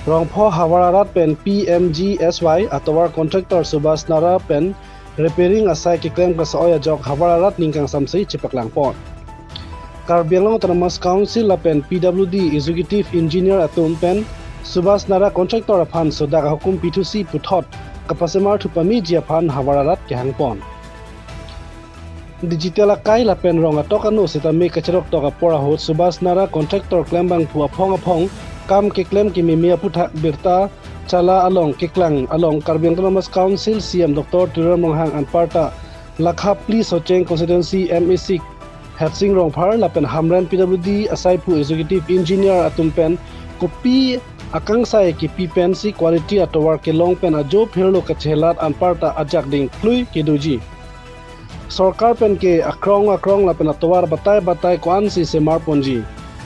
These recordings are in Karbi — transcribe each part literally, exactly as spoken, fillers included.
Rongpho havar arat pen P M G S Y atovar contractor Subhas Nara pen repairing asai keklem kasa-oi ajok havar arat ning kangsamse chepaklangpon. Karbi Anglong Autonomous Council lapen P W D Executive Engineer atum pen Subhas Nara contractor aphan sodak ahukum pithusi puthot kapasemar thupameji aphan havar arat kehangpon. Digital akai lapen rong atok ano setame kacherok tok apor ahut Subhas Nara contractor klembangphu aphong aphong kam keklem kememe aputhak birta chala along keklang along Karbi Anglong Autonomous Council C E M Doctor Tuliram Ronghang anparta lakha phli Socheng constituency M A C Hersing Rongphar lapen Hamren P W D asaiphu executive engineer atum pen kopi akangsai kipi pensi quality atovar kelong pen ajo phirlo kachelat anparta ajak ding phlui kedoji. Sorkar pen ke akrong akrong lapen atovar batai batai ko-ansi semarponji.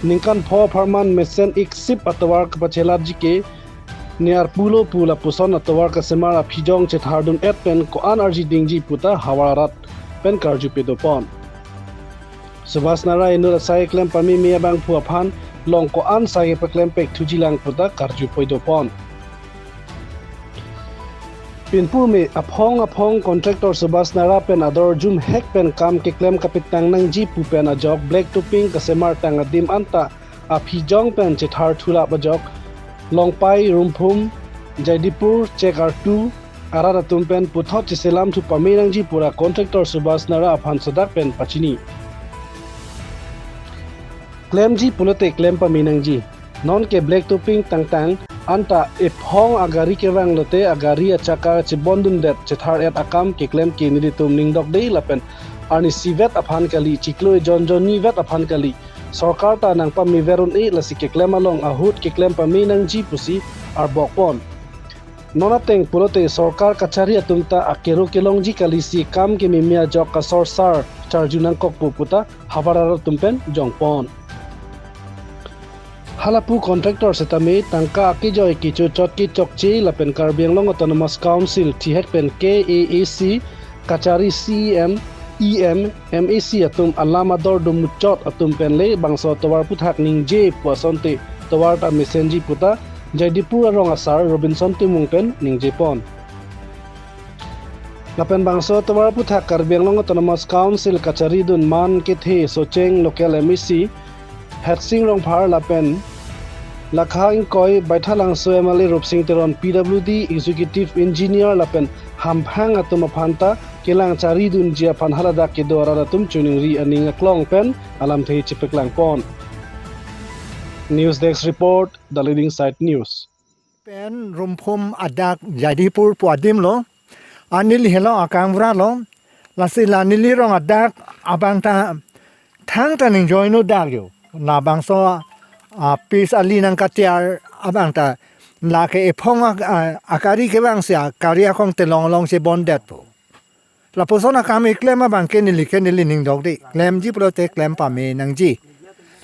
Ningkan pho apharman mesen iksip atovar kapachelatji ke ne arpulo pu lapuson atovar kasemar aphijong chethardun-et pen ko-an arji dingji puta havar arat pen karju pedopon. Subhas Nara inut asai klem pameme abangphu aphan long ko-an sai kepaklem pek thujilang puta karju pedopon. Pinpur me aphong aphong contractor Subhas Nara pen ador jumhek pen kam keklem kapitang nangji pu pen ajok black topping kasemar tang adim anta aphijong pen chethar thulap ajok Longpai, Rumphum, Jaidipur, Chek Artu arat atum pen puthot cheselam thupame nangji pura contractor Subhas Nara aphan sodak pen pachini. Klemji pulote klem pame nangji. Non ke black topping tangtang anta ephong agari kevang lote agari achaka chebondundet chethar-et akam keklem ke nelitum ningdokde lapen arnisivet aphan kali, chiklo ejon jonni vet aphan kali. Sorkar ta nangpamever un-e lasi keklem along ahut keklem pame nangji pusi arbokpon. Non ateng pulote sorkar kachari atum ta akero kelongji kalisi kam kememe ajok kasorsar charju nangkokpo puta havar arat atum pen jongpon. Halapu contractor setame tangka akejoi kechochot kechokche lapen Karbi Anglong Autonomous Council thihek pen K A A C kachari C E M, E M, M A C atum alam ador domuchot atum pen le bangso tovar aputhak ningje pu asonte tovar ta mesenji puta Jaidipur arong asar Robinson Timung pen ningjepon. Lapen bangso tovar aputhak Karbi Anglong Autonomous Council kacharidun man kethe Socheng local M A C Hersing Rongphar lapen lakha ingkoi Baithalangso M L A Rupsing Teron P W D Executive Engineer lapen hamphang atum aphan ta kelang charidunji aphan haladak kedo arat atum choningri aning aklong pen alamthe chepaklangpon. News Desk Report, The Leading Side News. Pen Rumphum adak Jaidipur pu adim lo, anili helo akangvra lo, lasi la neli rong adak abang ta thangta ning joinu dak yo. Labangso a pis ali nangkatiar abang ta lake ephong a, a, akari kevangsi akari akong telong along chebondetpo. Lapuson akam keklem abang ke neli ke neli ningdokde. Klemji pulote klem pame nangji.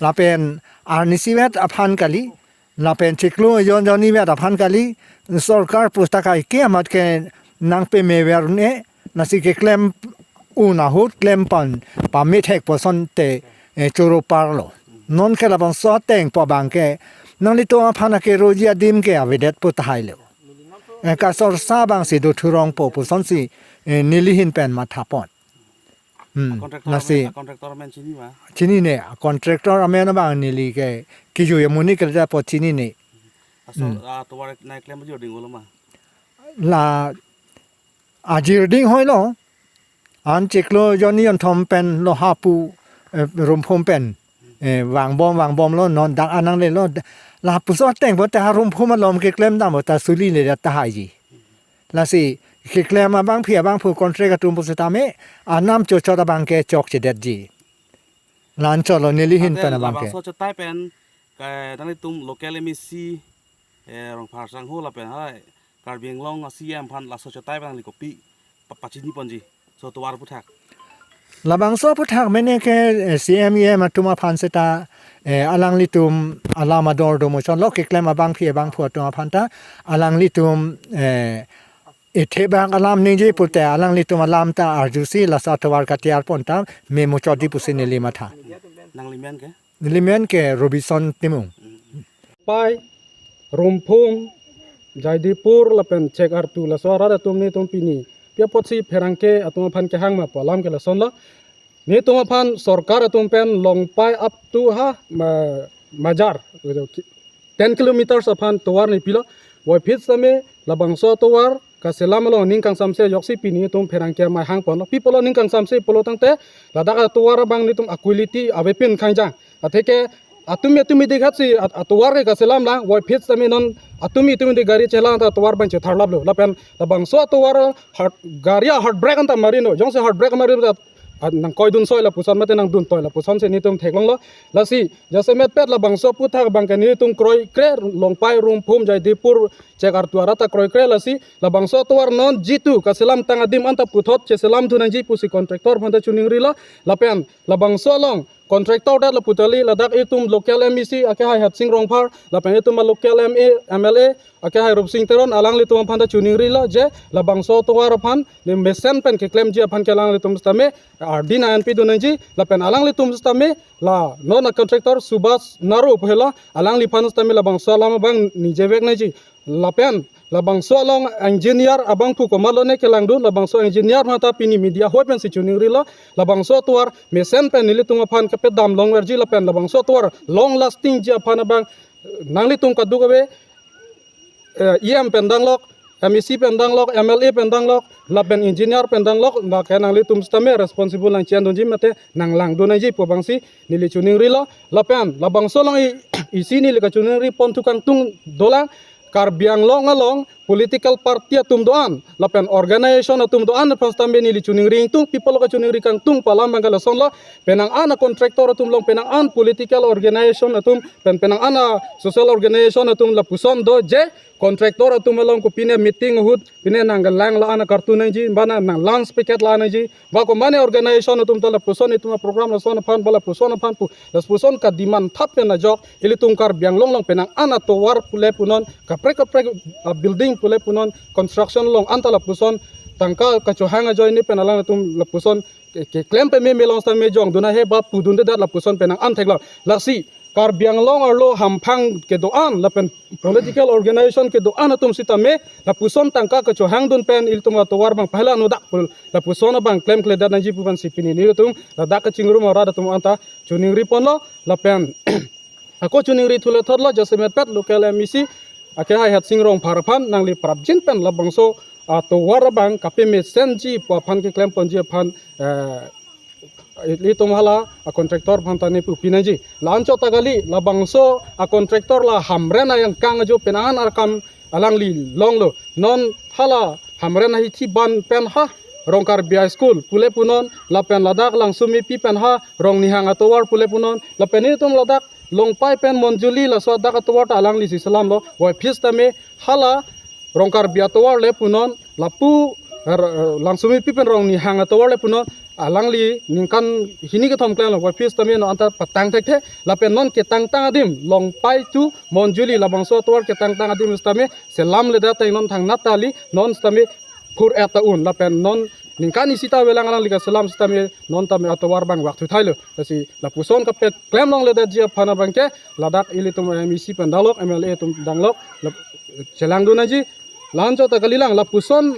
Lapen arnisivet aphan kali. Lapen chiklo ejon jonni vet aphan kali. Sorkar pustaka ike amat ke nangpamever un-e. Lasi keklem un ahut klem pan pame thek pu asonte, eh, choro parlo. Non ke labangso ateng pu abang ke nanglitum aphan akeroji adim ke avedetpo tahai lo. Eh, kasorsa abangsi do thurongpo pu asonsi, eh, neli ahin pen mathapon. Hmm. Contractor lasi amen, contractor amen chini ma? Chinine, contractor amen abang neli ke kiju ya muni kerja po chinine. Aso, hmm, ah, tovar nai klem bajir ding ulo ma? La ajir ding hoi lo. An chiklo jonni jonthom pen lo hapu, eh, Rumphum pen. Eh, vangbom, vangbom lo, non dak anang le lo, da-, lapuson ateng bo ta Rumphum alom keklem dam bo ta suli le da tahaiji. Lasi keklem abangpi abangphu contract atum pusitame, anam chochot abang ke chokchedetji. Lanchot lo neli ahin ante pen abang ke. Labangso chetai pen, ke nanglitum local M A C, eh, Rongphar sangho lapen hai Karbi Anglong a C M aphan laso chetai pen nangli kopi pa-, pachiniponji. So tovar aputhak. Labangso aputhak mene ke, eh, C M E M atum aphan seta, eh, alanglitum alam ador domuchot lo keklem abangpi abangphu atum aphan ta alanglitum, eh, ethebak alam ningje pulote alanglitum alam ta arjusi laso tovar katiarpon ta memuchotji pusi neli matha. Nangli men ke? Neli men ke Robinson Timung. Pai, Rumphum, Jaidipur lapen Chekartu laso arat atum nelitum pini pi apotsi pherangke atum aphan kehang ma pu alam ke lasonlo. Nelitum aphan sorkar atum pen Longpai up to ha ma, Majar, ten kilometers aphan tovar neli pilo. Puvoiphit sitame labangso tovar kaselam along ning kangsamse ajoksi pini nelitum pherangke amei hangponlo. Pi apotlo ning kangsamse pulo tangte ladak atovar abang nelitum a-quality avepin khangjang. Atheke atumi atumi dikhat si at-, atovar ke kaselam lang, puvoiphit sitame non atumi atumi di gari chelang ta atovar abang chetharlaplo. Lapen labangso atovar heart, gari a-heart brake anta marino. Jongsi heart brake marino ta, ah, nangkoidun soi lapuson mate nangdun toi lapuson si nelitum theklonglo. Lasi jasemet pet labangso aphuthak abang ke nelitum kroikre, Longpai, Rumphum, Jaidipur, Chekartu arat ta kroikre, lasi labangso atovar non jitu kaselam tang adim anta puthot cheselamdun nangji pusi contractor aphanta choningrilo. Lapen labangso along contractor det lapu tali ladak itum local M A C akehai Hatsing Rongphar, lapen itum local M A, M L A akehai Rupsing Teron, alanglitum aphanta choningrilo je labangso atovar aphan ne mesen pen keklemji aphan ke alanglitum sitame ardi nangpidun nangji, lapen alanglitum sitame la non a-contractor Subhas Naro pu helo, alangliphan sitame labangso alam abang ningje vek nangji. Lapen labangso along engineer abangphu komatlo ne kelangdun, labangso engineer aphanta pini media ahoi pensi choningrilo. Labangso atovar mesen pen nelitum aphan kapedam longverji lapen labangso atovar long lasting ji aphan abang nanglitum kadokave, eh, E M pen danglok, M A C pen danglok, M L A pen danglok, lapen engineer pen danglok, lake nanglitum sitame responsible nangchendunji mate nanglangdun nangji pu abangsi neli choningrilo. Lapen labangso along i, isi neli kachoningri ponthu kangtung dolang, Karbi Anglong along political party atum do-an lapen organization atum do-an aphan sitame neli choningri ingtung. Pi apotlo kachoningri kangtung pu alam abang ke lasonlo, penang an a-contractor atum along, penang an political organization atum pen, penang an a-social organization atum lapuson do je contractor atum along kopine meeting ahut pine nangkelang la-an kartu nangji, ba nang, nang lunch packet la nangji, ba komane organization atum ta lapuson itum a-program lason aphan ba lapuson aphan pu, lapuson ka-demand thap pen ajok ilitum Karbi Anglong along penang an atovar pule punon, kaprek kaprek, ah, building pule punon, construction along anta lapuson tangka kachohang ajoine pen alanglitum lapuson ke, keklem pememe along sitame jongdun ahe ba pudundedet lapuson penang an theklong. Lasi Karbi Anglong arlo hamphang kedo-an lapen political organization kedo-an atum sitame lapuson tangka kachohangdun pen ilitum atovar abang pahela nodak pul lapuson abang klemkledet nangji pu abangsi pini nelitum ladak kachingrum arat atum anta choningri ponlo. Lapen ako choningri thule thotlo, jasemet pet local M A C akehai Hatsing Rongphar aphan nangli prapjin pen labangso atovar abang kapemesenji pu aphan keklem ponji aphan, eh, ilitum hala a-contractor aphanta ne pupi nangji. La-anchot ta kali, labangso a-contractor la Hamren ayangkang ajo penang an akam alangli longlo. Non hala Hamren ahithi ban pen ha Rongkarbi High School pule punon, lapen ladak Langsomepi pen ha Rongnihang atovar pule punon, lapen itum ladak Longpai pen Monjuli laso adak atovar ta alanglisi selamlo. Puvoiphit sitame hala Rongkarbi atovar le punon, lapu, er, er, Langsomepi pen Rongnihang atovar le punon, alangli ningkan hini kethom klemlo, puvoiphit sitame non anta patang thekthe, lapen non ketangtang adim, Longpai to Monjuli labangso atovar ketangtang adim sitame selamledet ateng non thangnat ta kali, non sitame phur-et ta un, lapen non ningkan isi ta avelang alangli kaselam sitame non tame atovar abang vak thuthailo. Lasi lapuson kapet klem longledetji aphan abang ke ladak ilitum M A C pen danglok, M L A atum danglok, lap-, chelangdun nangji. La-anchot ta kalilang, lapuson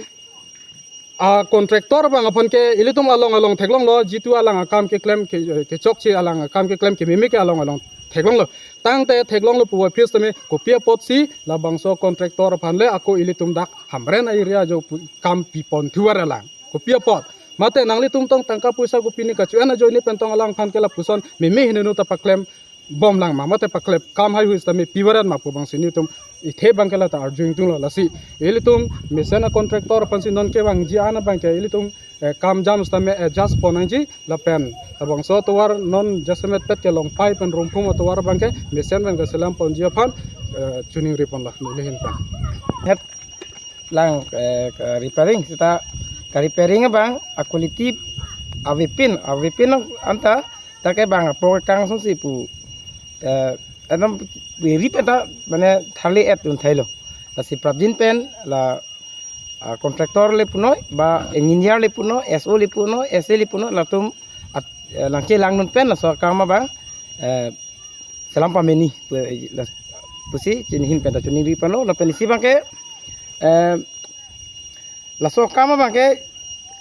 a-contractor abang aphan ke ilitum along along theklonglo, jitu alang akam keklem ke, kechokche alang akam keklem kememe ke along along theklonglo. Tangte theklonglo puvoiphit sitame kopi apotsi labangso contractor aphan le ako ilitum dak Hamren area ajo pu-, kam pipon thuvar alang. Kopi apot. Mate nanglitum tong tangka poisa kopine kacho-en ajoine pen tong alangphan ke lapuson meme hinenu ta paklem bomlang ma, mate paklem kam haihui sitame pivaran ma pu abangsi nelitum ithe abang ke lata arju ingtunglo. Lasi ilitum mesen a-contractor aphansi non kevangji an abang ke ilitum, eh, kam jam sitame adjust pon nangji lapen labangso atovar non jasemet pet ke Longpai pen Rumphum atovar abang ke mesen pen kaselam ponji aphan, eh, choningri ponlo neli ahin pen. Het lang, eh, ka-repairing seta ka-repairing abang a-quality avepin, avepin anta take abang apor kang sungsi pu, eh, anam rip anta mane tharle-et un thailo. Lasi prapjin pen la, ah, contractor le punoi, ba engineer le punoi, S O le punoi, S A le punoi, latum at-, eh, langche langdun pen laso akam abang, eh, selam pameni, eh, las-, pusi chini hin pen ta choningri ponlo. Lapen isi abangke, eh, laso akam abangke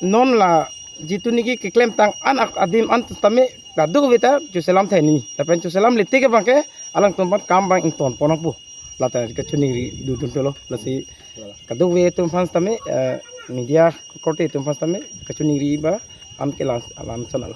non la jitu niki keklemtang an ak-, adim an tame kadokave ta choselam thaini. Lapen choselam lete ke abangke alangtum aphan akam abang ington pon nangpo. Lata kachoningri dodun thulo. Lasi kadokave atum aphan tame, eh, media korte atum aphan tame kachoningri ba an ke lan, lan chonlo.